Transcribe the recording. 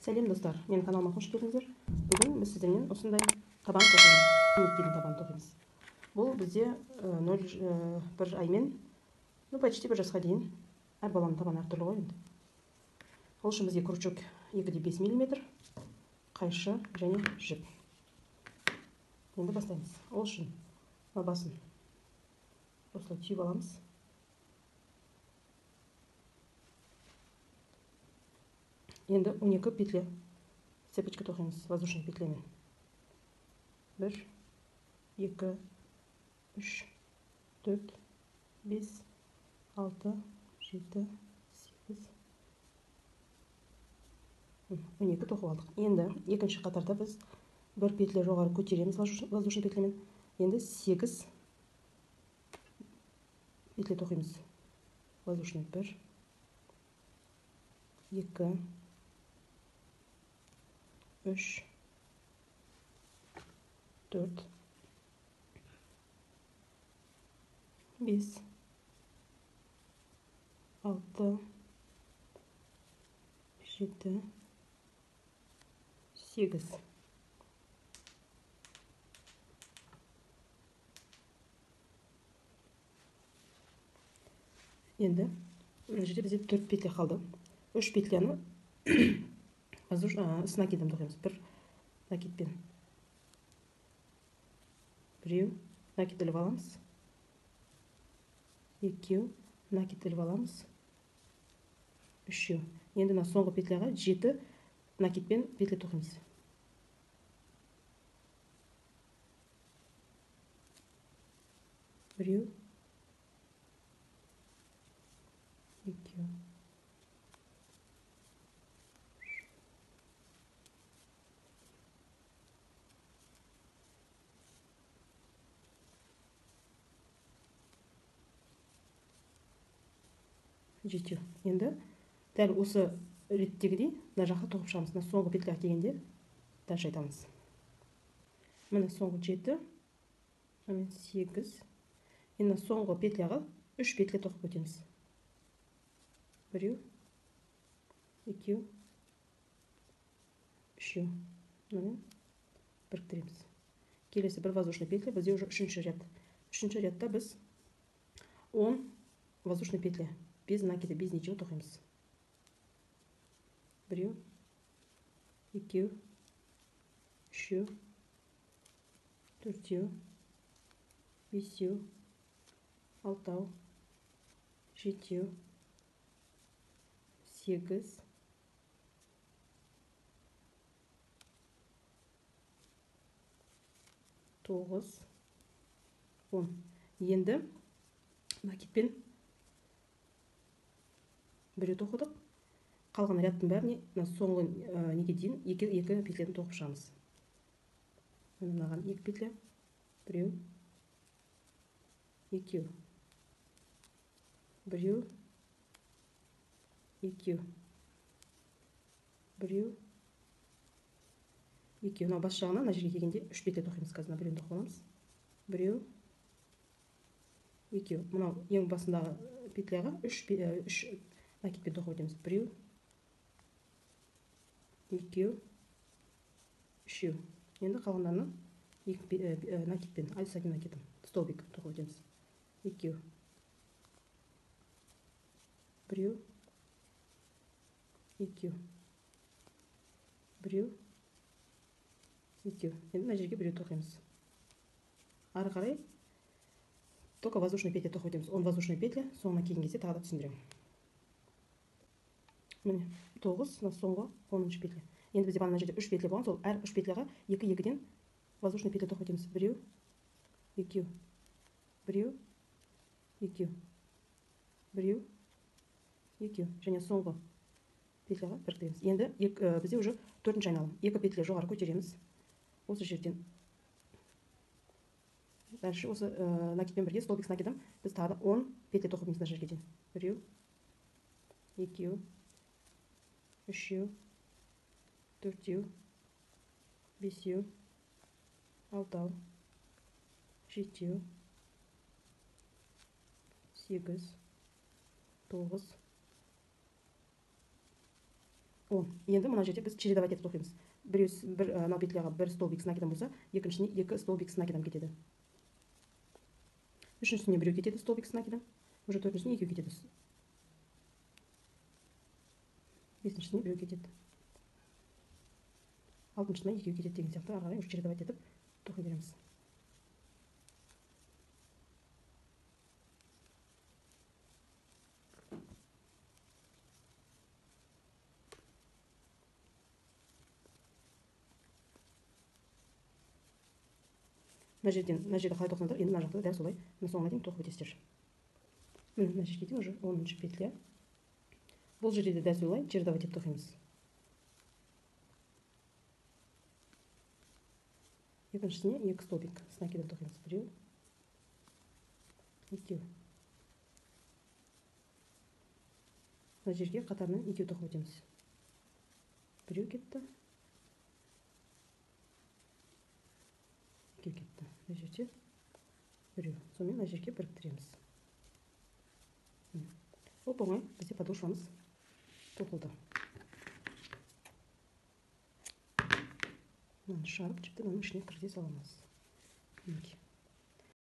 Сәлем достар, менің каналыма қош келдіңіздер. Бүгін біз сіздермен осындай табан тоқимыз. Ниеттеген табан тоқимыз. Бұл бізде 0,1 аймен, ну почти 1 жасқа дейін. Әр баланың табаны әртүрлі ғой енді. Ол үшін бізге крючок 2,5 миллиметр, қайшы және жіп. Енді бастаймыз. Ол үшін мына басын осылай түйіп аламыз. Енді 12 петля цепочка тоқимыз воздушный петлямен. 1, 2, 3, 4, 5, 6, 7, 8, 12 тоқып алдық. Енді екінші қатарда біз бір петля жоғары көтереміз воздушный петлямен. Енді 8 петля тоқимыз. Воздушный 1, 2, 3, 4, 5, 6, 7, 8. Енді мына жерде бізде 4 петля қалды. 3 петляны с накидом тоқимыз. Бір накидпен біреу накид іліп аламыз, екеу накид іліп аламыз, үшеу. Енді мына соңғы петляға 7 накидпен петля тоқимыз. Біреу, екеу, жетеу. Енді дәл осы реттегідей мына жаққа тоқып шығамыз. Мына соңғы петляға келгенде дальше айтамыз. Міне соңғы 7, міне 8. Енді соңғы петляға 3 петля тоқып өтеміз. Біреу, екеу, үшеу. Міне біріктіреміз. Келесі бір воздушный петля, бізде уже үшінші ряд. Үшінші рядта біз 10 воздушный петля. Без накида, без ничего тоқимыз. Біреу, екеу, үшеу, төртеу, бесеу, алтау, жетеу, 8, 9, 10. Енді накидпен біреу тоқыдық. Қалған рядтың бәріне мына соңғы неге дейін екі петляны тоқып шығамыз. Міне мынаған 2 петля, біреу, екеу, біреу, екеу, біреу, екеу. Мынау бас жағына мына жерге келгенде 3 петля тоқимыз. Қазір мына біреуін тоқып аламыз. Біреу, екеу. Мынау ең басындағы петляға 3 накидпен тоқып өтеміз. Біреу, екеу, үшеу. Енді қалғандарына екі накидпен, с одним накидом, столбик тоқып өтеміз. Екеу, біреу, екеу, біреу, екеу. Енді мына жерге біреу тоқимыз. Ары қарай только воздушный петля тоқып өтеміз. 10 воздушный петля, соңына келген кезде тағы да түсіндіремін. Міне 9, мына соңғы 10-шы петля. Енді бізде мына жерде 3 петля болған, сол әр 3 петляға 2-2-ден воздушный петля тоқып өтеміз. Біреу, екеу, біреу, екеу, біреу, екеу. Және соңғы петляға біріктіреміз. Енді бізде уже 4-ші айналым. 2 петля жоғары көтереміз. Осы жерден дальше осы накидпен бірге столбик с накидом біз тағы да 10 петля тоқып өтеміз мына жерге дейін. Біреу, екеу, үшеу, төртеу, бесеу, алтау, жетеу, 8, 9, 10. Енді мына жерде біз чередовать етіп тоқимыз. Бір мынау петляға бір столбик с накидом болса, екіншісіне 2 столбик с накидом кетеді. Үшіншісіне біреу кетеді столбик с накидом, уже төртіншісіне екеу кетеді. Бесіншісіне біреу кетеді. Алтыншысына екеу кетеді деген сияқты ары қарай уже чередовать етіп тоқи береміз. Мына жерден, мына жерде қалай тоқысаңдар, енді мына жақта дәл солай мына соңына дейін тоқып өтесіздер. Міне, мына жерге дейін уже 10-шы петля. Бұл жерде де дәл солай чередовать етіп тоқимыз. Екіншісіне 2 столбик с накидом тоқимыз. Біреу, екеу. Мына жерге қатарынан екеу тоқып өтеміз. Біреу кетті. Екеу кетті. Мына жерде біреу. Сонымен мына жерге біріктіреміз. Оп оңай бізде подошвамыз тоқылды. Мынаны шығарып, жіпті мынаның ішіне кіргізе саламыз. Мінекей.